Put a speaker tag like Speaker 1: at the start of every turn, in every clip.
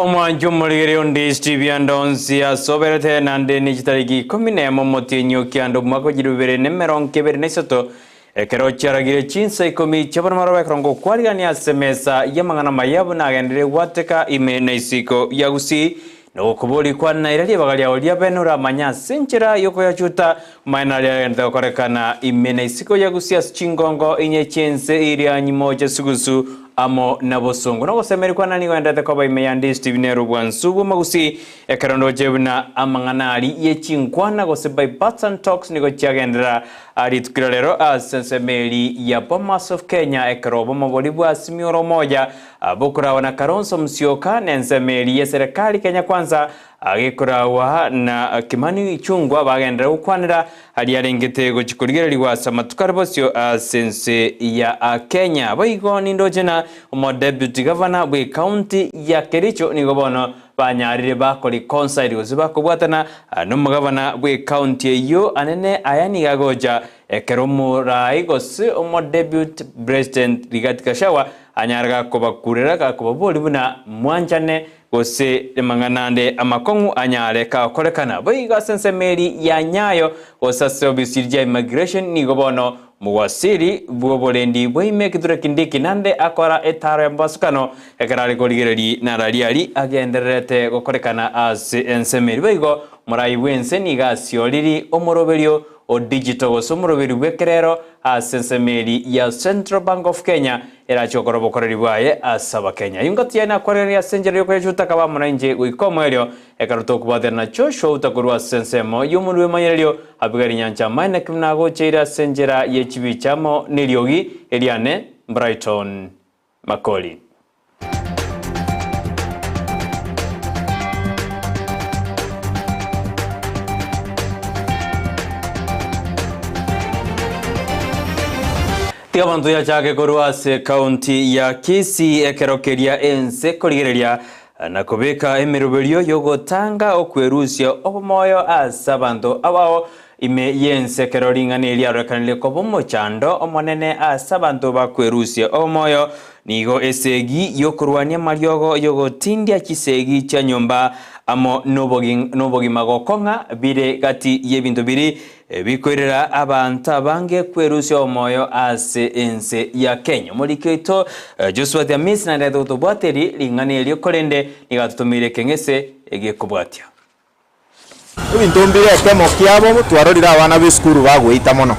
Speaker 1: Omwanchi omorigereria onde Steve Andonsi asoberete naende ne chitariki ikomi nemo omotienyi o kianda omwaka o chilifu ibere na emerongo ebere na isato ekero chiaragire chinsa ikomi chi'oboromoro ekero ngokwarigania ase emesa y'amang'ana amaya buna agenderere gwateka ime na isiko ya Gusii na gokoboria kwana ira ribaga riao ria bene oramanye ase enchera y'okoyachuta omanye naria agenderete gokorekana ime na isiko ya Gusii ase chingongo inye chi'ense iria nyimoche sugusu Amo nabosongo nogosemeria kwane nigo endete koba ime ya Ndistv nere obwansu bw'amagusii, ekero ndoche buna amang'ana aria ye chinkwana gose bipartisan talks nigo chiagenderera rituko ria rero ase ensemo eri ya Bomas of Kenya ekero obomo boria bwa Simioro Omoja bokorawa na Kalonzo Musyoka na ensemo eri ye serikali Kenya Kwanza Agekoragwa na Kimani Ichung'wa bagenderera gokwanera aria arengete gochia korigererigwa ase amatuko are bosio ase ense ya Kenya. Boigo nindoche na omodeputy gavana bw'ecounty ya Kericho nigo bono banyarire bakoreconcile gose bakobwatana nomogavana bw'ecounty eyio anene aya nigo agocha ekero omorai gose omodeputy president Rigathi Gachagua anyare gakobakurera gakobaboria buna mwanchane gose amang'ana ande amakong'u anyare kagokorekana. Boigo ase ensemo eri ya Nyayo, gose ase obisi ya Immigration, nigo bono omowasiri bw'oborendi bwa ime Kithure Kindiki nande akora etaro ya mobasukano ekero are korigereria narariari agendererete gokorekana ase ensemo eri. Boigo morai bw'ense nigo asioriri omoroberio o digital gose omoroberio bw'ekerero ase ensemo eri ya Central Bank of Kenya Erache gokora obokoreri bwaye ase Abakenya. Ayio ngati yaye nakwarereria ase enchera y'okoyachuta akaba amo nainche goika omoerio, ekero tokobwaterana na Joshua outa korwa ase ensemo y'omonwa bw'emanyererio, Abigaili nyancha amaene ki buna agocheire ase enchera ye chibicha amo neriogi eriane Brighton Makori. Tiga abanto yachake korwa ase ekaunti ya Kisii ekero keria ense korigereria na kobeka emeroberio yogotanga okwerusia obomoyo ase abanto abao ime y'ense ekero ring'ana eri riarorekanire koba omochando omonene ase abanto bakwerusia obomoyo. Nigo esegi y'okorwania amariogo y'ogotindia chisegi chia nyomba amo nobogima gokong'a bire gati y'ebinto biri Bikoirera abanto abange kwerusia omoyo ase ense ya Kenya. Omoriki oito Joshua Dhamisi naende gotobwaterie ring'ana erio korende nigo atotomeire ekeng'ese egekobwatia.
Speaker 2: Ebinto mbire ekemo kiabo twarorire abana b'esukuru bagoita mono.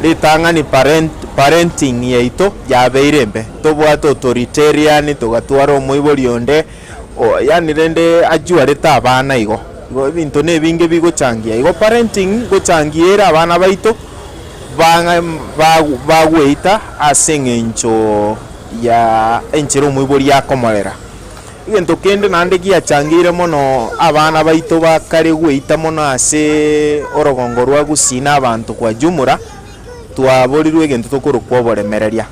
Speaker 2: Ritang'ani parent parenting yaito yabeire embe, tobwate authoritarian togatwara omoibori onde o yaani rende ajuarete abana igo. Igo ebinto na ebinge bigochangia. Igo parenting ngochangia ere abana baito bang'a bago bagoeita ase eng'encho ya enchera omoibori akomorera. Egento kende naende giachangeire mono abana baito bakare goeita mono aseeee orogongo rwa Gusii na abanto kwa jumla, twaborirwe egento tokorokwa oboremereria.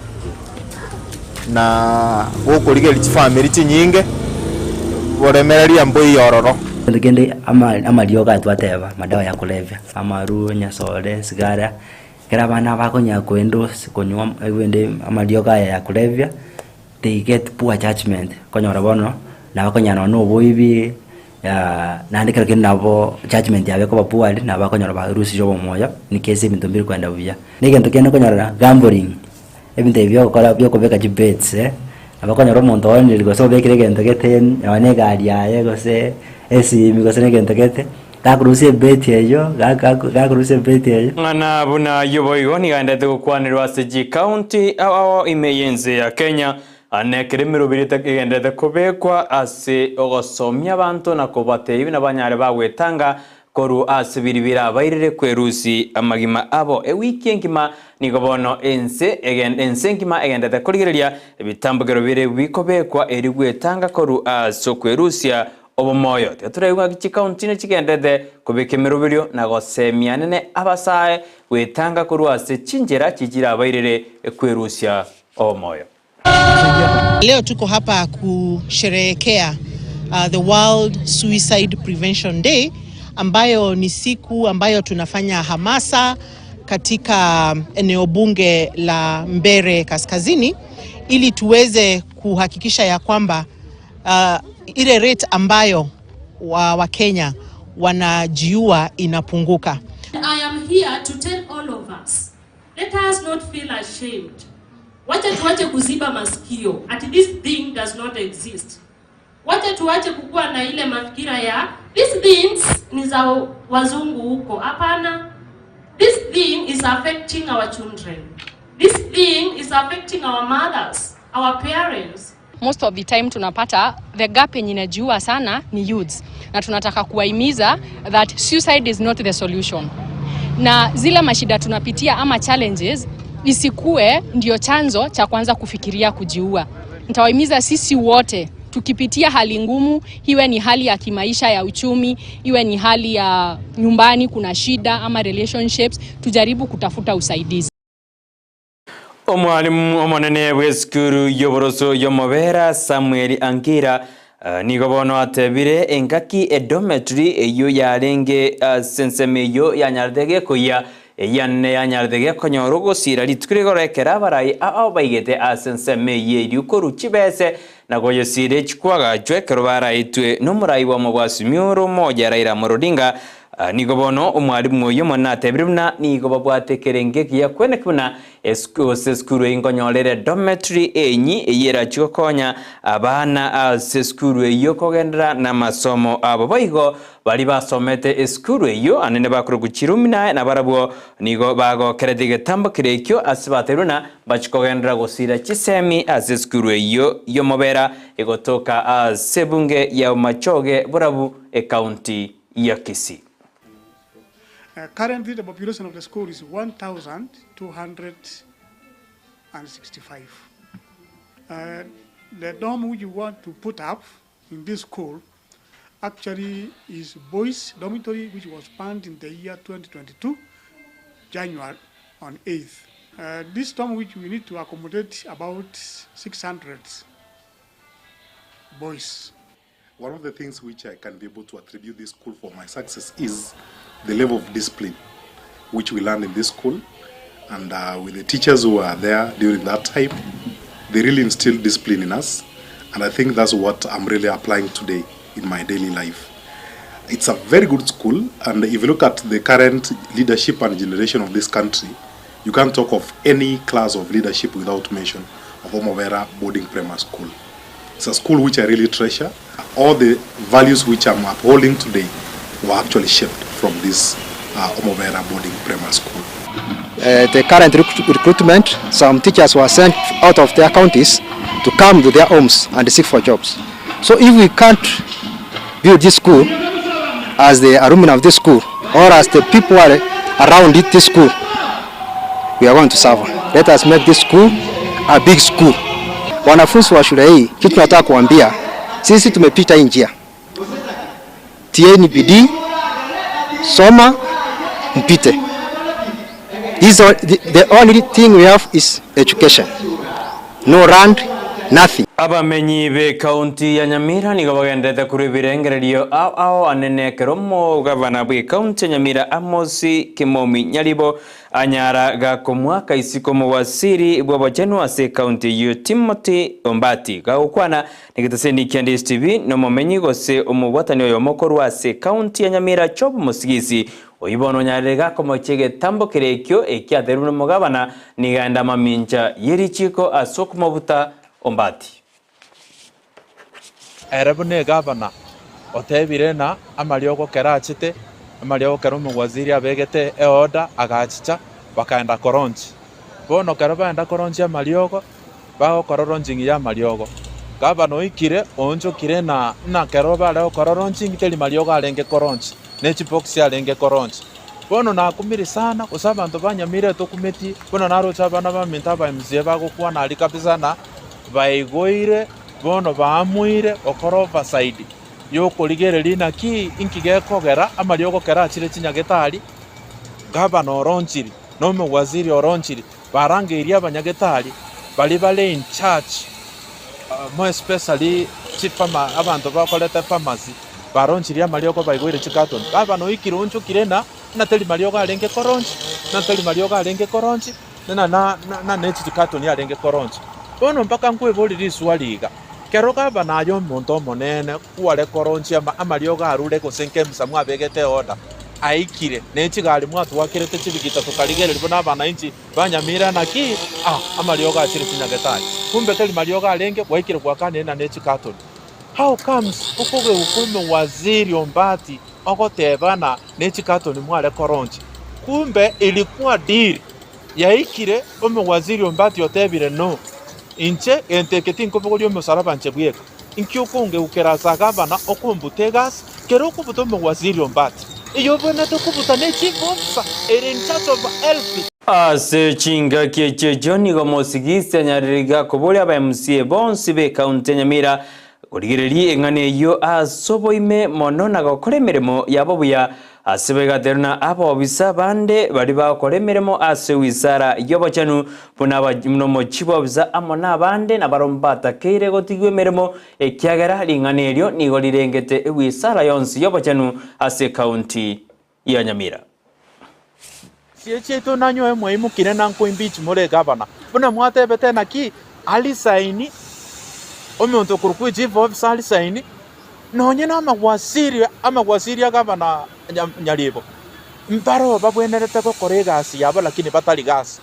Speaker 2: Na gokorigereria chifamiri chinyinge, boremereria mboiyo ororo.
Speaker 3: Kende kende ama amariogo aya twateba, madawa ya kulevya, amaru, enyasore, esigara, ekero abana bakonyara koendorse konywa ebinde amariogo aya ya kulevya, they get poor judgement, okonyora bono, nabakonyara nonye na oboibi, naende ekero kende nabo judgement yabo ekoba poorly, nabo bakonyora barusirie obomoyo, in case ebinto mbiri kogenda buya. Na egento kende okonyora gambling. Ebinto ebi biogokora biokobeka chibets eh, nabo okonyora omonto oonire gose obekire egento gete nonye na egari yaye gose esimi gose na egento gete, gakorusia ebeti eywo ga- ga gakorusia ebeti eywo.
Speaker 1: Ng'ana buna ayio boigo nigo aendete gokwanerwa ase chikaunti ao ao ime y'ense ya Kenya, na ekero emeroberi egenderete kobekwa ase ogosomia abanto na kobatebia buna banyare bagwetanga Korwa ase biria birabairire kwerusia amagima abo ewiki engima, nigo bono ense ense engima egenderete korigereria ebitambokero bire bikobekwa erio gwetanga korwa ase okwerusia obomoyo. Tiga toraigwe ng'aki chikaunti ne chigenderete kobeka emeroberio na gosemia nene abasae gwetanga korwa ase chinchera chichirabairire kwerusia obomoyo.
Speaker 4: Leo tuko hapa kusherehekea uh, the World Suicide Prevention Day ambayo ni siku ambayo tunafanya hamasa katika eneo bunge la Mbere Kaskazini ili tuweze kuhakikisha ya kwamba uh, ile rate ambayo wa Wakenya wanajiua inapunguka.
Speaker 5: I am here to tell all of us, let us not feel ashamed. Wacha tuache kuziba masikio ati this thing does not exist. Wacha tuache kukuwa na ile mafikira ya these things ni za wazungu huko. Hapana. This thing is affecting our children. This thing is affecting our mothers, our parents.
Speaker 6: Most of the time tunapata the gap yenye inajiua sana ni youths, na tunataka kuwahimiza that suicide is not the solution, na zile mashida tunapitia ama challenges isikue ndio chanzo cha kuanza kufikiria kujiua. Nitawahimiza sisi wote tukipitia hali ngumu, iwe ni hali ya kimaisha ya uchumi, iwe ni hali ya nyumbani kuna shida ama relationships, tujaribu kutafuta usaidizi.
Speaker 1: Omwalimu omonene bw'esukuru y'oboroso y'omobera Samuel Angira nigo bono atebire engaki edormitory eyio yarenge ase ensemo eyio yanyarete gekoyia eyio yanyarete gekonyora ogosira rituko rigoro ekero abarai ao baigete ase ensemo eyio erio korwa chibese na koyesira echikwagachwa ekero baraetwe nomorai bw'omobwasimi ore omoja Raila Amolo Odinga. Nigo bono omwalimu oyio omonene atebire buna nigo babwate ekerengo ekiya kweneki buna gose esukuru eyio nkonyorere dormitory enyi eyio erachie gokonya abana ase esukuru eyio kogenderera namasomo abo. Boigo baria basomete esukuru eyio anene bakorokwa Chirumina nabarabwo nigo bagokerete egetambo keria ekio ase batebiwe buna mbachie kogenderera gosira chisemi ase esukuru eyio y'omobera egotoka ase ebunge ya Bomachoge Borabu ecounty ya Kisii.
Speaker 7: Currently the population of the school is 1,265. The dorm which you want to put up in this school actually is boys dormitory which was planned in the year 2022, January on 8th. This dorm which we need to accommodate about 600 boys.
Speaker 8: One of the things which I can be able to attribute this school for my success is the level of discipline which we learned in this school, and with the teachers who were there during that time, they really instilled discipline in us, and I think that's what I'm really applying today in my daily life. It's a very good school, and if you look at the current leadership and generation of this country, you can't talk of any class of leadership without mention of Omobera Boarding Primary School. It's a school which I really treasure. All the values which I'm upholding today were actually shaped from this Omobera Boarding Primary School.
Speaker 9: The current recruitment, some teachers were sent out of their counties to come to their homes and seek for jobs. So if we can't build this school as the alumni of this school or as the people are around it, this school, we are going to suffer. Let us make this school a big school. Wanafunzi wa shule hii, kitu tunataka kuambia, sisi tumepita hii njia. Tieni bidii, soma, mpite. The only thing we have is education. No land, nothing.
Speaker 1: Abamenyi b'ekaunti ya Nyamira nigo bagenderete korwa ebirengererio ao ao anene ekero omogavana bw'ekaunti ya Nyamira Amos Kimomi Nyaribo anyara gakomwaka isiko omowasiri bw'obochenu ase ekaunti eyio Timothy Ombati gagokwana negetaseni kia Ndisi TV nomomenyi gose omobwatani oyomo korwa ase ekaunti ya Nyamira Job Mosigisi oyio bono onyarire gakomochia egetambo kere ekio ekiaterwe nomogavana nigaenda mamincha yerichiko ase okomobuta Ombati.
Speaker 10: Ere buna egavana otebire na amariogo kera achete, amariogo kera omowaziri abegete eorder agachicha bakaenda koronchi. Bono kero baenda koronchi amariogo, bagokora launching ya amariogo. Gavana oikire oonchokire na na kero bare gokora launching teri mariogo arenge koronchi, ne chibox arenge koronchi. Bono nakumire sana gose abanto banyamire tokumeti, bono naroche abana baminto aba MCA bagokwana aria kabisa na baigoire bono baamuire gokora overside yokorigereria naki inki gekogera amariogo kera achire chinyagetari, gavana oronchiri na omowaziri oronchiri barangeirie abanyagetari bari bare in charge more especially chifama abanto bakorete pharmacy baronchirie amariogo baigoire chicarton. Gavana oikire oonchokire na na teri mariogo arenge koronchi na teri mariogo arenge koronchi na na na na ne chicarton arenge koronchi. Bono mpaka nkwebori riswali iga. Kero gavana aye omonto omonene kware koronchia amariogo arure gose nkemsa mwabegete eoda aikire ne chigari mwatwakerete chibigita tokarigereria buna abananchi ba Nyamira naki ah amariogo achire chinyagetari kumbe teri mariogo arenge gwaikire gwakanire na ne chikatoni. How comes okogeuka omowaziri Ombati ogoteba na ne chikatoni mware koronchia kumbe ilikuwa deal Yaikire omowaziri Ombati otebire, No, inche gento eke tinkobogoria omosalaba inche bweka. Inki okongeukera ase agavana okombuta egasi? Kera okobuta omowaziri Ombati, eyio obwenerete kobuta ne chief officer ere in charge of health.
Speaker 1: Ase chingaki echi echio nigo Mosigisi anyarire iga koboria aba MCA bonsi b'ecounty ya Nyamira korigereria eng'ana eyio ase oboime mono na gokora emeremo yabo buya Ase baigaterwe na abobisa bande baria bagokora emeremo ase wisara y'obochenu, buna buna omochie bw'obisa amo nabande, nabarabwo mbatakeire gotigwa emeremo, ekiagera ring'ana erio nigo rirengete ewisara yonsi y'obochenu ase ekaunti ya Nyamira.
Speaker 10: Sie chiaito nanyoe mwaimokire na nkoimbeach more gavana buna mwatebete naki arisaini omonto okorokwa echief officer arisaini nonye na amagwasiri amagwasiri a gavana Nyaribo mbaro babwenerete gokora egasi yabo lakini batari gasi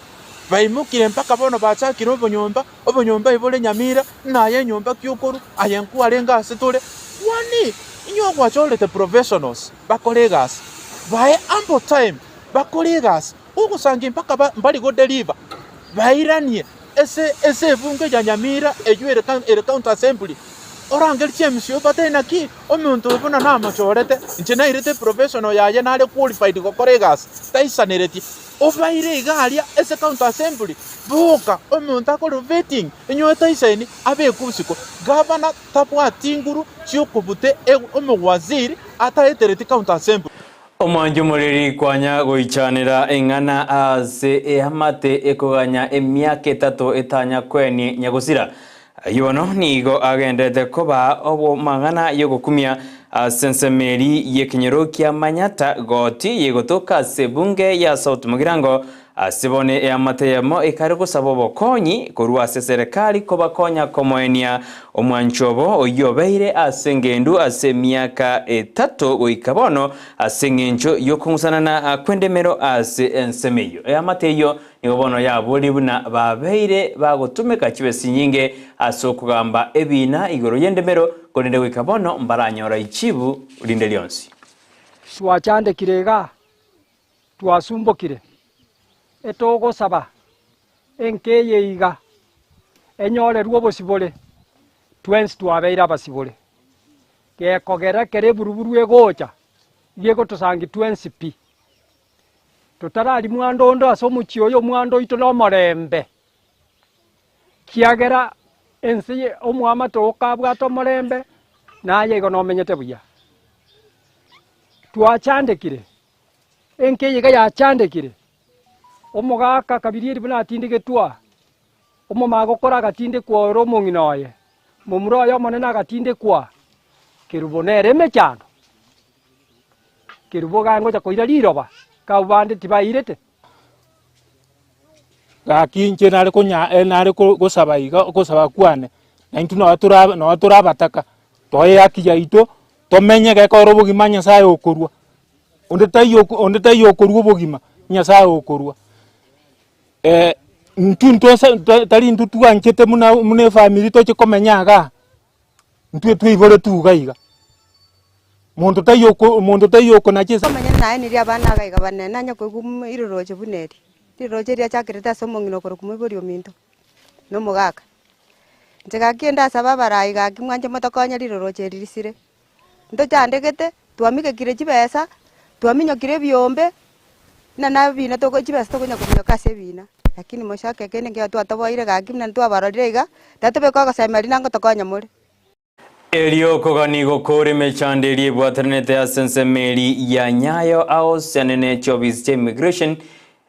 Speaker 10: baimokire mpaka bono bachakire obonyomba obonyomba ibore Nyamira ng'a aye enyomba ki okorwa aye nkwarenge ase tore kwani inwe gwachorete professionals bakore egasi bae ample time bakore egasi ogosangia mpaka ba mbari go deliver bairanie ase ase ebunge ya Nyamira eywo ere ere county assembly orangerie chiemisi obatebie naki omonto oyo buna namochorete inche nairete eprofessional yaye nare qualified gokora egasi taisaneretie obaire iga aria ase county assembly boka omonto akore vetting onye taisaini abekwe isiko gavana tabwati nguru chiokobuta omowaziri ataetereti county assembly.
Speaker 1: Omwancho omoriri kwanya goichanera eng'ana ase eamate ekoganya emiaka etato etanya koenie nyagosira. Ayio bono nigo agenderete koba obomang'ana y'ogokumia ase ensemo eri y'ekenyoro kia Manyatta goti yegotoka ase ebunge ya South Mugirango Ase bono eamate eyemo ekare gosaba obokonyi korwa ase eserekari kobakonya komoenia omwancho obo oyio obeire ase engendu ase emiaka etato goika bono ase engencho y'okong'usanana kw'endemero ase ensemo eyio. Eamate eyio nigo bono yaborie buna babeire bagotumeka chibesa chinyinge ase okogamba ebiina igoro y'endemero, korende goika bono mbaranyora ichibu rinde rionsi.
Speaker 11: Twachandekire igaa Twasumbokire, etogosaba enka eye iga enyorerwe obosibore, twensi twabeire abasibore. Gekogera ekero eburuburu egocha, iga egotosangi twensi pi. Totararia mwando onde ase omochie oyo omwando oito na omorembe, kiagera ense ye omwamate oo kabwate omorembe, naye igo nomenyete buya. Twachandekire. Enka eye iga yachandekire, omogaka akabirieri buna atindegetwe aa, omomagokoro agatindekwa ore omong'ina oye, momura oye omonene agatindekwa aa, kerubo nere emechando, kerubo iga ngocha koira riroba, ka abwo bande tibairete.
Speaker 12: Gaki inche nare konya nare gosaba iga ogosaba kwane, na intwe nonye tora nonye tore abataka, toe ehaki yaito, tomenye gekogera obogima Nyasaye okorwa. Onde taiyo onde taiyo okorua obogima, Nyasaye okorua. Intwe ntwesa tari intwe twanchete buna buna efamiri toche komenya igaa, intwe twaiboretwe iga iga. Monto taiyo oko monto taiyo okonacha esa.
Speaker 13: Omonyene naye niria abana iga iga bane, nanye koigwa mm riroroche buna eri. Riroroche riachakerete ase omong'ina okorokwa moibori ominto, na omogaka. Inche gaki endasaba abarai gaki mwanche motokonye riroroche eri risire. Ntochandegete, twamigekire chibesa, twaminyokire ebiombe, buna na ebina toko chibesa tokonya kominyoka ase ebina. Lakini mochake ekende nkiagera twatoboire gaki buna ntwabarorire iga, tatobeka ogosemia riria ngotokonya more.
Speaker 1: Erio kogani gokora emechando eria ebwataranete ase ensemo eri ya Nyayo House ne chiofisi chia Immigration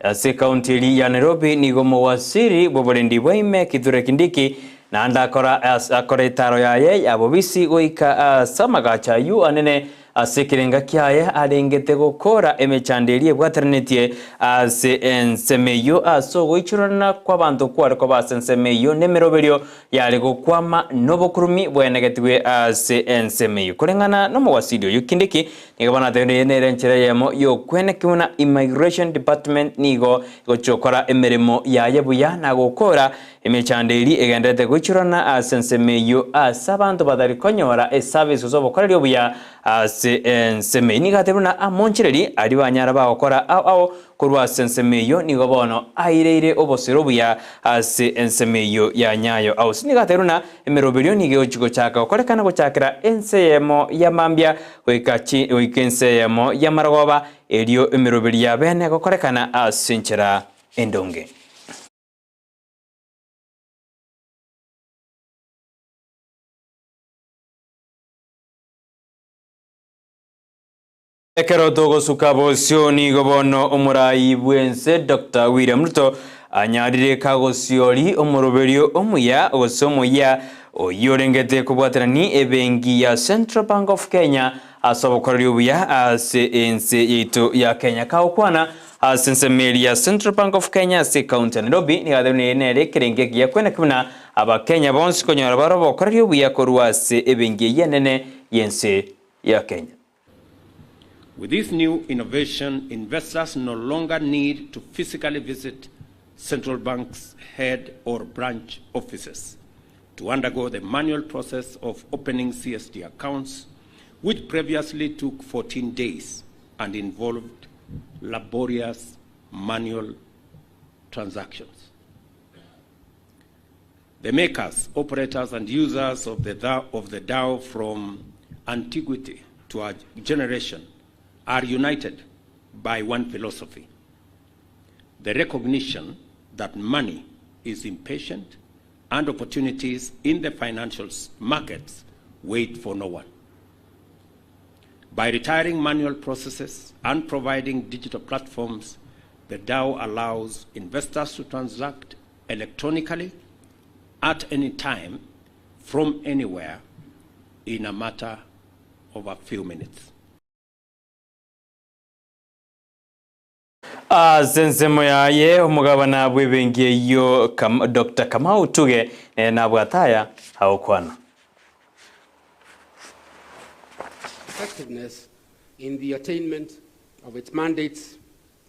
Speaker 1: Ase ekaunti eria ya Nairobi nigo omowasiri bw'oborendi bwa ime Kithure Kindiki naende akora akora etaro yaye ya bobisi goika ase amagacho ayio anene. Ase ekerenga kiaye arengete gokora emechando eria ebwateranetie ase ensemo eyio, ase ogoichorana kw'abanto kware koba ase ensemo eyio, na emeroberio yare gokwama nobokurumi bwaenegetigwe ase ensemo eyio. Koreng'ana nomowasili oyio Kindiki nigo bono atebire eye nere enchera eyemo y'okweneki buna Immigration Department nigo egochia gokora emeremo yaye buya na gokora Emechando eria egendererete goichorana ase ensemo eyio ase abanto batari konyora eservice gose obokoreri obuya ase ensemo eyio. Nigo atebirie buna amonchereri aria banyara bagokora ao ao korwa ase ensemo eyio nigo bono aireire obosera obuya ase ensemo eyio ya Nyayo House. Nigo atebirie buna emeroberio nigo egochi gochaka gokorekana gochakera ense eyemo ya mambia goika goika ense eyemo ya marogoba erio emeroberio ya bene gokorekana ase enchera endonge. Ekero togosuka bosio nigo bono omorai bw'ense Doctor William Ruto anyarire kagosiori omoroberio omuya gose omoyia oyio orengete kobwaterani ebenki ya Central Bank of Kenya ase obokoreri obuya ase ense yaito ya Kenya. Kagokwana Ase ensemo eria ya Central Bank of Kenya ase ekaunti ya Nairobi nigo atebirie eye nere ekerengo ekiya kwena ki buna Abakenya bonsi konyora bare obokoreri obuya korwa ase ebenki eyio enene y'ense ya Kenya.
Speaker 14: With this new innovation, investors no longer need to physically visit central bank's head or branch offices to undergo the manual process of opening CSD accounts, which previously took 14 days and involved laborious manual transactions. The makers, operators, and users of the, of the DAO from antiquity to our generation are united by one philosophy the recognition that money is impatient and opportunities in the financial markets wait for no one. By retiring manual processes and providing digital platforms, the DAO allows investors to transact electronically at any time from anywhere in a matter of a few minutes.
Speaker 1: Ase ensemo yaye, omogabana bw'ebenki eyio Doctor Kamau Tuge nere nabwate aya agokwana.
Speaker 15: Effectiveness in the attainment of its mandates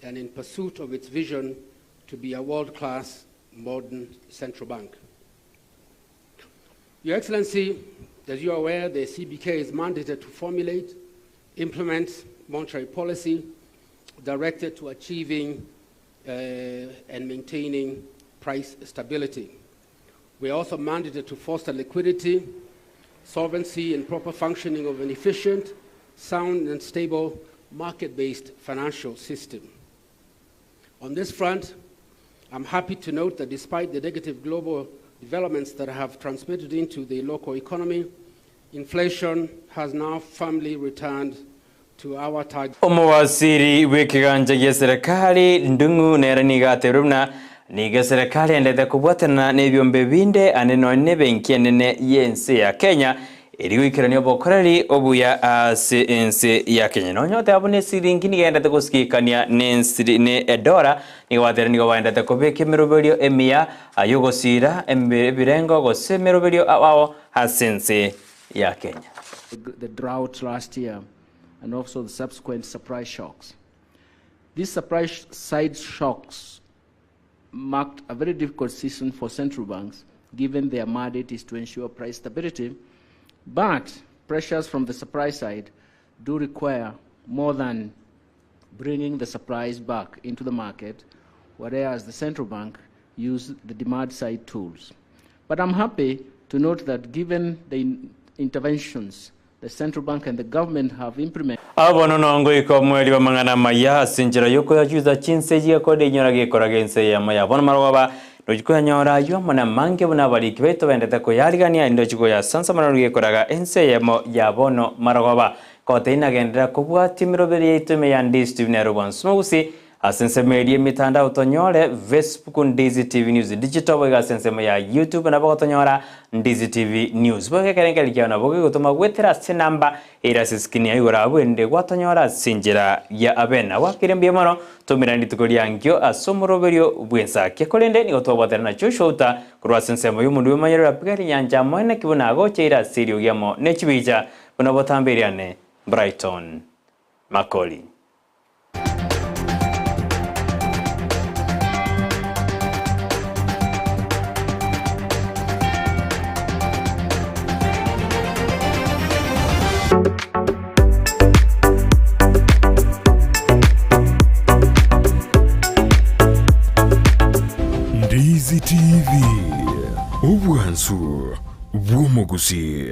Speaker 15: and in pursuit of its vision to be a world-class modern central bank. Your Excellency, as you are aware, the CBK is mandated to formulate, implement monetary policy directed to achieving uh, and maintaining price stability. We are also mandated to foster liquidity, solvency, and proper functioning of an efficient, sound, and stable market-based financial system. On this front, I'm happy to note that despite the negative global developments that have transmitted into the local economy, inflation has now firmly returned to our target.
Speaker 1: Omowaziri bw'ekeganja gia serikali Ndung'u nere nigo atebirie buna nigo eserekari endete kobwatanana nebiombe binde ande nonya nebenki enene y'ense ya Kenya Erio goikerania obokoreri obuya ase ense ya Kenya. Nonya oteba buna esiringi nigo egenderete gosikikania nensiri ne edora, nigo batebire nigo bagenderete kobeka emeroberio emiya y'ogosiira ebirengo gose emeroberio ao ao ase ense ya Kenya.
Speaker 16: The drought last year and also the subsequent supply shocks. These supply side shocks marked a very difficult season for central banks, given their mandate is to ensure price stability. But pressures from the supply side do require more than bringing the supplies back into the market, whereas the central bank used the demand side tools. But I'm happy to note that given the in interventions the central bank and the government have implemented.
Speaker 1: Aa bono nongoika omoerio bw'amang'ana amaya ase enchera y'okoyachusa chinse chi'ekode inyora gekoraga ense eyemo ya bono marogoba, ndochi koyanyora ayio amo namange buna abariki baito bendete koyarigania, indochi koyasansamora gekoraga ense eyemo ya bono marogoba. Gotebia nagenderera kobwatia emeroberi yaito ime ya Ndisi TV nere obwansu mogusi. Ase ensemo eria emetandao tonyore Facebook Ndizi TV News Digital boigo ase ensemo ya YouTube nabo gotonyora Ndizi TV News. Boigo ekerengererio kiao nabo gegotoma goetera ase enamba ere ase eskrini ya igoro abwo erinde gwatonyora ase enchera ya abene. Gwakire mbuya mono tomerane rituko ria nkio ase omoroberio bw'ensakia. Korende nigo twabwatana na Joshua Uta korwa ase ensemo y'omondu bw'emanyerero apiga rinyancha amo naki buna agocheire ase eriogi amo ne chibicha buna botambe eriane Brighton Makori.
Speaker 17: Ndizi TV, obwansu bw'omogusii.